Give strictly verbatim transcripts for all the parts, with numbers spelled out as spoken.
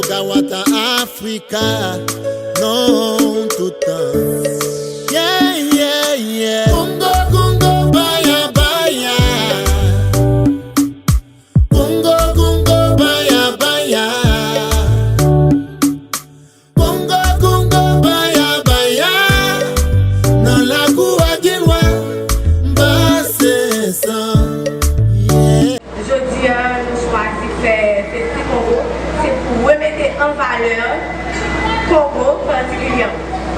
Kawata Afrika, non tout tan. Yeah, yeah, yeah. Kongo, Kongo, baya, baya. Kongo, Kongo, baya, baya. Kongo, Kongo, baya, baya. Nan lakou a gen lwa, m pase san. Yeah. Jodi a, nou chwazi fè Feti Kongo. Se pou remete an valè Kongo patikilye.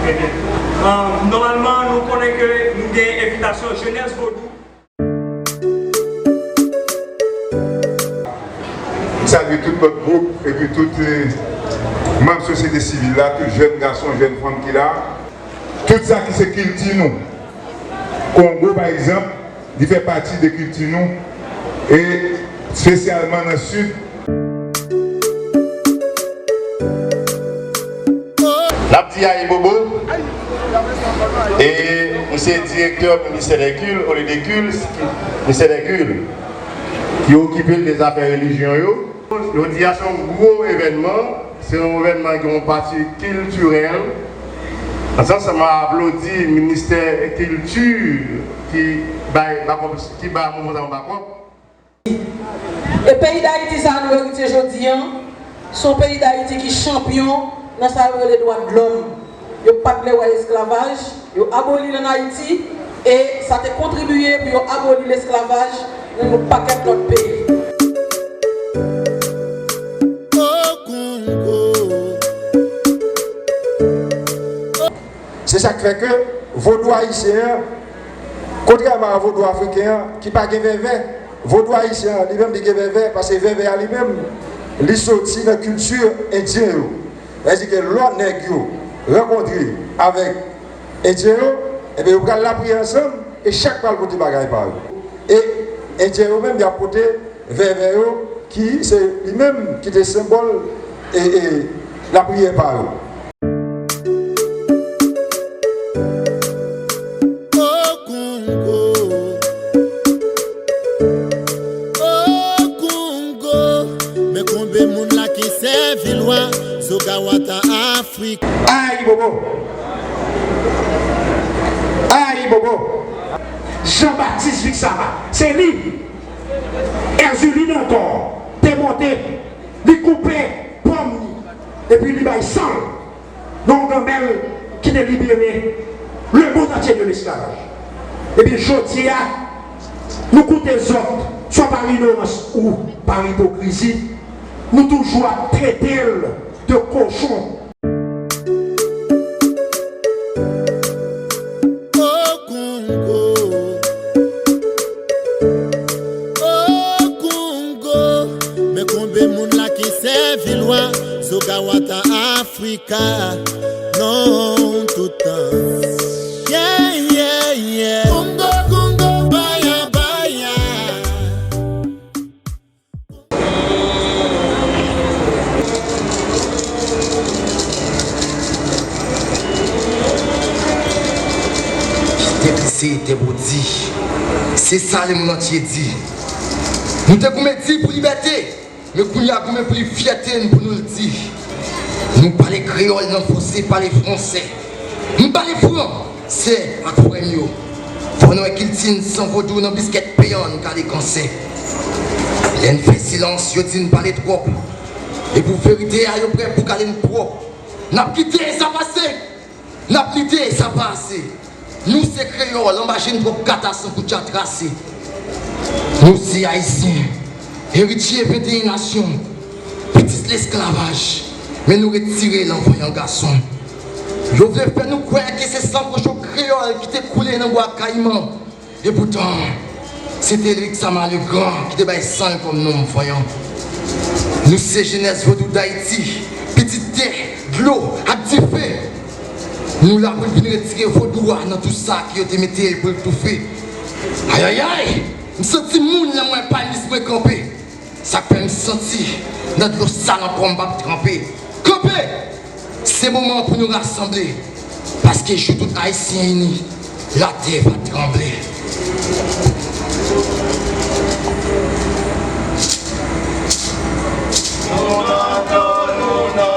Trè byen. Ah, nòmalman, nou konnen ke nou gen envitasyon jenès vodou. M salye tout lòt gwoup epi tout, eh, manm sosyete sivil la, tout jèn gason, jèn fanm ki la. Tout sa ki se kilti nou. Kongo, pa egzanp, li fè pati de kilti nou, e espesyalman nan Sid. N ap di ayibobo, e m se direktè ministè dè kil, olye de kil, ministè dè kil, ki okipe l de zafè relijyon yo. Jodi a se yon gwo evènman, se yon evènman ki yon pati kiltirèl. Ansanm, ansanm, m ap aplodi ministè kilti ki bay bakòp, ki bay mouvman sa yo bakòp. E peyi Dayiti sa a nou eritye jodi a, se yon peyi Dayiti ki chanpyon nan sa yo rele dwa de lòm. Yo pa t vle wè esklavaj, yo aboli l ann Ayiti, e sa te kontribiye pou yo aboli lesklavaj nan yon pakèt lòt peyi. Se sa k fè ke vodou ayisyen an, kontrèman a vodou afriken an, ki pa gen vèvè, vodou ayisyen an, li menm, li gen vèvè, paske vèvè a li menm, li soti nan kilti endyen yo. Sa vle di ke lè nèg yo rankontre avèk endyen yo, ebyen, yo pral lapriyè ansanm, e chak pral pote bagay pa yo. E endyen yo menm, y ap pote vèvè yo, ki se li menm ki te senbòl, e, e, lapriyè pa yo. O Kongo, o Kongo, men konbyen moun la ki sèvi lwa, Zogawata Afrik. Ayibobo! Ayibobo! Jean Baptiste Vixava, se li, Erzulie Dantor, te monte, li koupe pòm li, epi li bay san l nan yon ganmèl ki te libere lemonn antye de lesklavaj. Ebyen, jodi a, nou koute zòt, swa pa inorans ou pa ipokrizi, nou toujou ap trete l de kochon. O Kongo, o Kongo, men konbyen moun la ki sèvi lwa, Zogawata Afrika, non tout tan. Yeah, yeah, yeah. Kongo, Kongo, baya, baya. Tèt li se tèt bodi. Se sa lemonn antye di. Nou te goumen di pou libète, men kounye a goumen pou li fyète n pou nou l di. Nou pale kreyòl nan fòse pale fransè. M pale fransè ak frè m yo. Fò n wè kilti n san vodou nan biskèt peyan n kale kansè. Lè n fè silans, yo di n pale twòp. E pou verite a, yo prè pou kale n pwòp. N ap kite sa pase. N ap lite, sa pa ase. Nou se kreyòl, anba je n twòp kata san koutja trase. Nou se ayisyen, eritye venteyen nasyon, pitit lesklavaj, men nou retire l an vanyan gason. Yo vle fè nou kwè ke se san kochon kreyòl ki te koule nan bwa kayiman. Epoutan, se te Louis Xama Legrand ki te bay san l kòm nonm vanyan. Nou se jenès vodou Dayiti, pitit tè, dlo ak dife. Nou la pou n vin retire vodou a nan tou sa ke yo te mete l pou l toufe. Ayayay! M santi moun lè m wè payis mwen kanpe. Sa k fè m santi nan dlo sal ankò m p ap tranpe. Kanpe! Se moman pou nou rasanble, paske jou tout Ayisyen ini, latè va tranble. Nou nan do, nou nan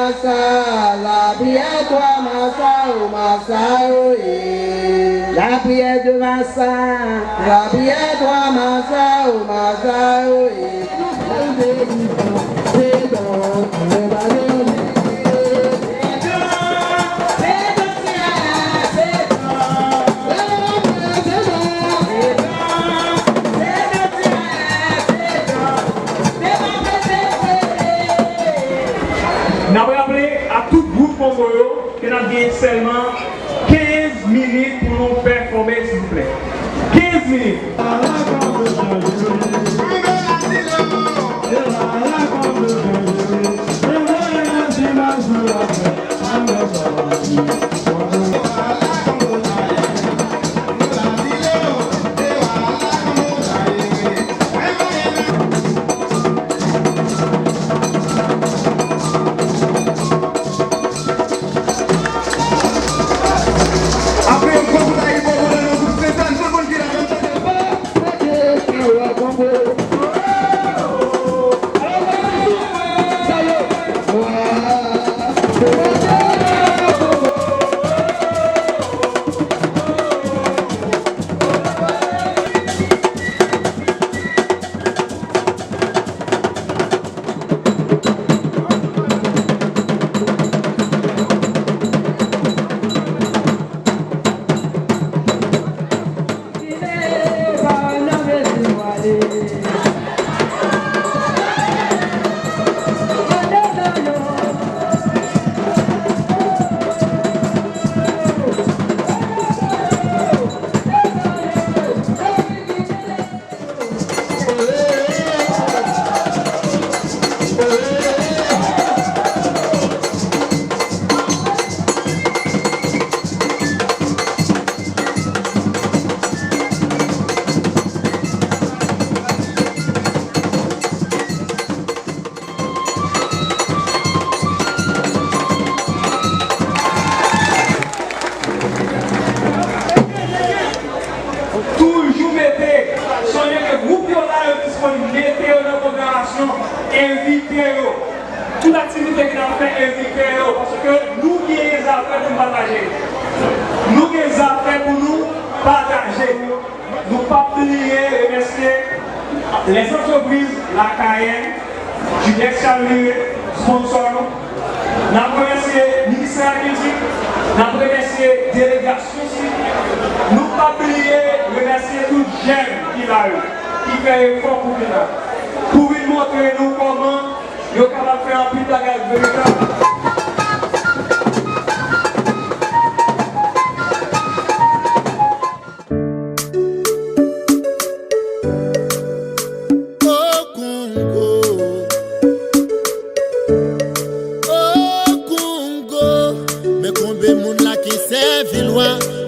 Massa, la prière toi Massa, oh Massa, oh, eh. La prière de Massa. La prière toi Massa, oh Massa, oh, eh. N ap raple a tout gwoup Kongo yo ke n ap gen sèlman kenz minit pou nou pèfòme, silvouplè. Kenz minit. Toujou mete, sonje ke gwoup yo la, yo disponib, mete yo nan pwogramasyon, envite yo. Tout aktivite ke n ap fè, envite yo, paske nou gen zafè pou n pataje. Nou gen zafè pou nou pataje. Nou p ap bliye remèsye lèzantrepriz Lakayè, Juliette Chalmire, sponsò nou. N ap remèsye Ministè Lakilti, n ap remèsye delegasyon sivil. Nou p ap bliye remèsye tout jèn ki la yo, ki fè efò pou vin la, pou vin montre nou kòman yo kapab fè anpil bagay veritab. O Kongo, o Kongo, men konbyen moun la ki Senvilwa?